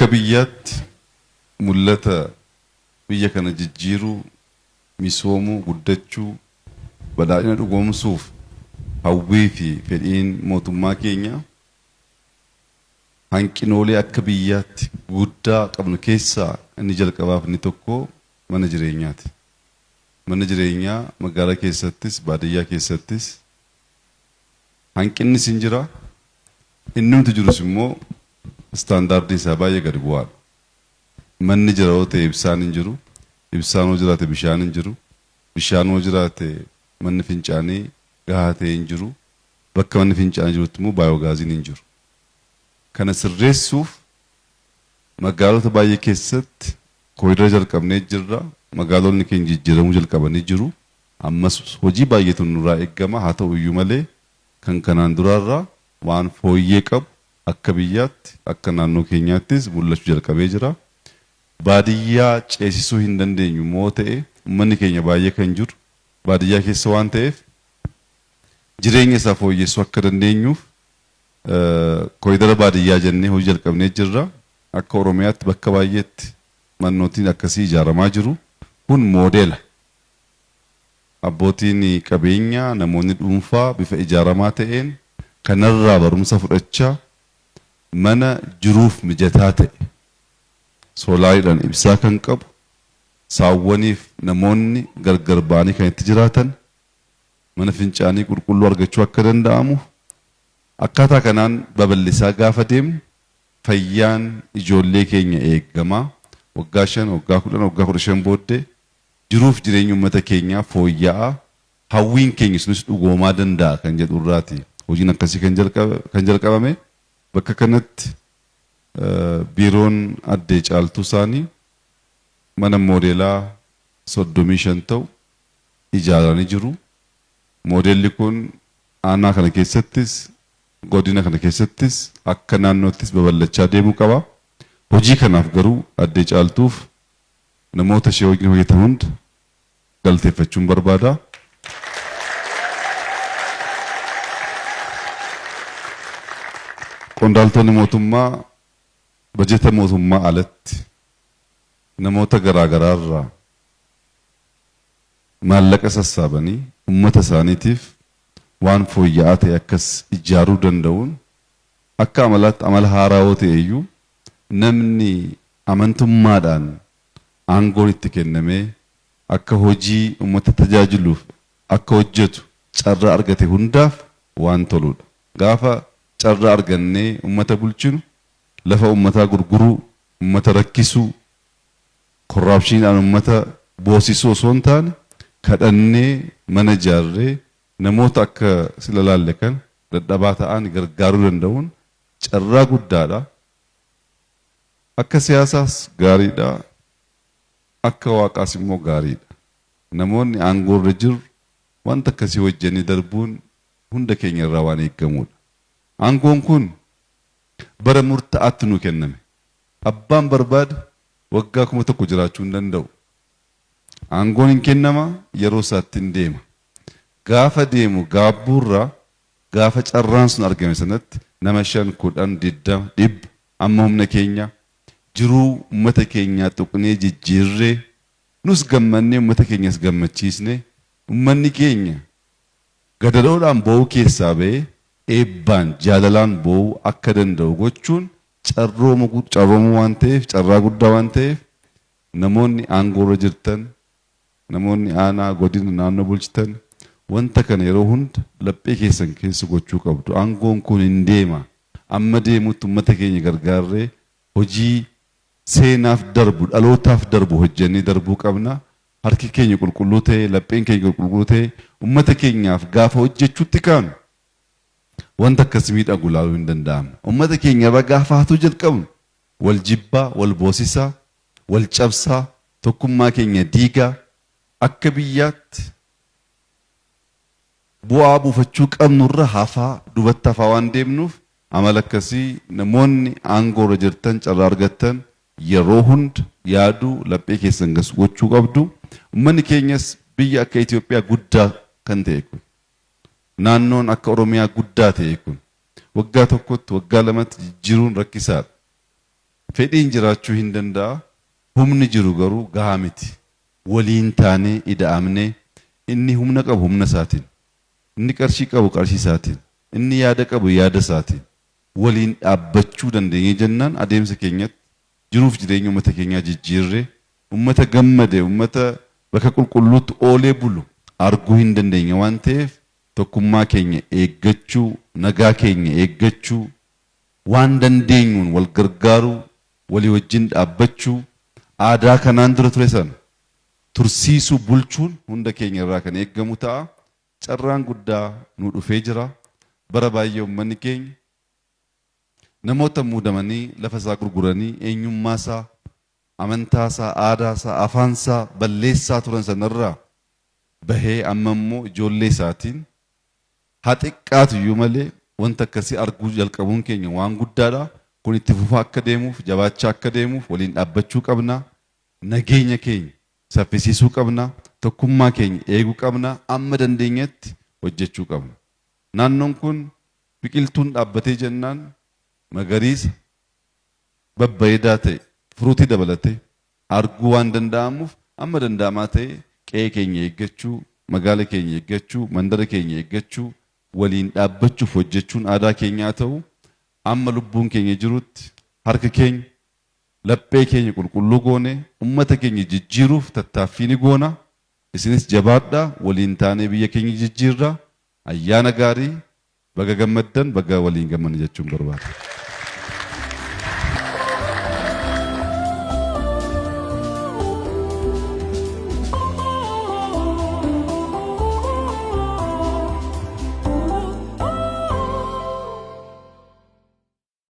Akka biyyaatti mul'ata biyya kana jijjiiruu, misoomuu, guddachuu, badhaadhina dhugoomsuuf hawwii fi fedhiin mootummaa keenyaa hanqinoolee akka biyyaatti guddaa qabnu keessaa inni jalqabaaf inni tokko mana jireenyaati. Mana jireenyaa magaalaa keessattis baadiyyaa keessattis hanqinnis hin jira. Innumti jirus immoo istaandaardiin isaa baay'ee gadi bu'aadha. Manni jira yoo ta'e ibsaan hin jiru. Ibsaan yoo jiraate bishaan hin jiru. Bishaan yoo jiraate manni fincaanii gahaa ta'e hin jiru. Bakka manni fincaanii jirutti immoo baayogaaziin hin jiru. Kana sirreessuuf magaalota baay'ee keessatti koridara jalqabnee jirra. Magaalonni keenya jijjiiramuu jalqabanii jiru. Ammas hojii baay'eetu nurraa eegama. Haa ta'u iyyuu malee kan kanaan duraarraa waan fooyyee qabu akka biyyaatti akka naannoo keenyaattis mul'achuu jalqabee jira. Baadiyyaa ceesisuu hin dandeenyu moo ta'e uummanni keenya baay'ee kan jiru baadiyyaa keessa waan ta'eef jireenya isaa fooyyessuu akka dandeenyuuf koridara baadiyyaa jennee hojii jalqabnee jirra. Akka Oromiyaatti bakka baay'eetti mannootiin akkasii ijaaramaa jiru. Kun moodela. Abbootiin qabeenyaa namoonni dhuunfaa bifa ijaaramaa ta'een kanarraa barumsa fudhachaa mana jiruuf mijataa ta'e soolaariidhaan ibsaa kan qabu saawwaniif namoonni gargar ba'anii kan itti jiraatan mana fincaanii qulqulluu argachuu akka danda'amu akkaataa kanaan babal'isaa gaafa deemnu fayyaan ijoollee keenya eegamaa waggaa 5, waggaa 10, waggaa 15 booddee jiruuf jireenya uummata keenyaa fooyya'aa hawwiin keenya sunis dhugoomaa danda'a kan jedhu irraati hojiin akkasii kan jalqabame. Bakka kanatti biiroon addee Caaltuu Saanii mana moodelaa 35 ta'u ijaaranii jiru. Moodelli kun aanaa kana keessattis godina kana keessattis akka naannoottis babal'achaa deemuu qaba. Hojii kanaaf garuu addee Caaltuuf namoota ishee wajjin hojjetan hunda galateeffachuun barbaada. Qondaaltonni mootummaa bajeta mootummaa alatti namoota garaa garaarraa maallaqa sassaabanii uummata isaaniitiif waan fooyya'aa ta'e akkas ijaaruu danda'uun akka amalaatti amala haaraa yoo ta'e iyyuu namni amantummaadhaan aangoon itti kennamee akka hojii uummata tajaajiluuf akka hojjetu carraa argate hundaaf waan toluudha. Gaafa carraa argannee uummata bulchinu lafa uummataa gurguruu, uummata rakkisuu, korraapshiniidhaan uummata boosisuu osoo hin taane kadhannee mana ijaarree namoota akka sila laalle kan dadhabaa ta'an gargaaruu danda'uun carraa guddaadha. Akka siyaasaas gaariidha. Akka waaqaas immoo gaariidha. Namoonni aangoo irra jirru wanta akkasii hojjennee darbuun hunda keenya irraa waan eeggamudha. Aangoon kun bara murtaa'aatti nuu kenname. Abbaan barbaade waggaa 1000 jiraachuu hin danda'u. Aangoon hin kennama, yeroo isaatti hin deema. Gaafa deemu gaabbuurraa gaafa carraan sun argame sanatti nama 5, 10, 20, 100 amma humna keenya jiruu uummata keenyaa tuqnee jijjiirree nus gammannee uummata keenyas gammachiisne uummanni keenya gadadoodhaan boo'uu keessaa ba'ee eebbaan jaalalaan boo'uu akka danda'u gochuun carroomuu waan ta'eef carraa guddaa waan ta'eef namoonni aangoo irra jirtan namoonni aanaa godina naannoo bulchitan wanta kana yeroo hunda laphee keessan keessa gochuu qabdu. Aangoon kun hin deema. Amma deemutti uummata keenya gargaarree hojii seenaaf darbu dhalootaaf darbu hojjennee darbuu qabna. Harki keenya qulqulluu ta'e lapheen keenya qulqulluu ta'e uummata keenyaaf gaafa hojjechuutti kaanu wanta akkas miidhagu ilaaluu hin danda'amu. Uummata keenya irra gaafa hatuu jalqabnu wal jibbaa, wal boosisaa, wal cabsaa, tokkummaa keenya diigaa akka biyyaatti bu'aa buufachuu qabnurra hafaa duubatti hafaa waan deemnuuf amala akkasii namoonni aangoo irra jirtan carraa argattan yeroo hunda yaaduu laphee keessan gochuu qabdu. Uummanni keenyas biyya akka Itoophiyaa guddaa kan ta'e kun naannoon akka Oromiyaa guddaa ta'e kun waggaa tokkotti waggaa lamatti jijjiiruun rakkisaadha. Fedhiin jiraachuu hin danda'a. Humni jiru garuu gahaa miti. Waliin taanee ida'amnee inni humna qabu humna isaatiin, inni qarshii qabu qarshii isaatiin, inni yaada qabu yaada isaatiin waliin dhaabbachuu dandeenye jennaan adeemsa keenyatti jiruuf jireenya uummata keenyaa jijjiirree uummata gammade, uummata bakka qulqulluutti oolee bulu arguu hin dandeenya waan ta'eef tokkummaa keenya eeggachuu, nagaa keenya eeggachuu, waan dandeenyuun wal gargaaruu, walii wajjin dhaabbachuu, aadaa kanaan dura ture sana tursiisuu bulchuun hunda keenya irraa kan eeggamu ta'a. Carraan guddaa nu dhufee jira. Bara baay'ee uummanni keenya namoota muudamanii lafa isaa gurguranii eenyummaa isaa, amantaa isaa, aadaa isaa, afaan isaa balleessaa turan sanarraa bahee amma immoo ijoollee isaatiin haa xiqqaatu iyyuu malee wanta akkasii arguu jalqabuun keenya waan guddaadha. Kun itti fufaa akka deemuuf, jabaachaa akka deemuuf waliin dhaabbachuu qabna. Nageenya keenya saffisiisuu qabna. Tokkummaa keenya eeguu qabna. Amma dandeenyetti hojjechuu qabna. Naannoon kun biqiltuun dhaabbatee jennaan magariisa babbareedaa ta'e firuutii dabalatee arguu waan danda'amuuf amma danda'amaa ta'e qe'ee keenya eeggachuu, magaala keenya eeggachuu, mandara keenya eeggachuu, waliin dhaabbachuuf hojjechuun aadaa keenyaa ta'u amma lubbuun keenya jirutti harka keenya laphee keenya qulqulluu goone ummata keenya jijjiiruuf tattaaffii ni goona. Isinis jabaadhaa waliin taanee biyya keenya jijjiirraa. Ayyaana gaarii baga gammaddan baga waliin gammanne jechuun barbaada.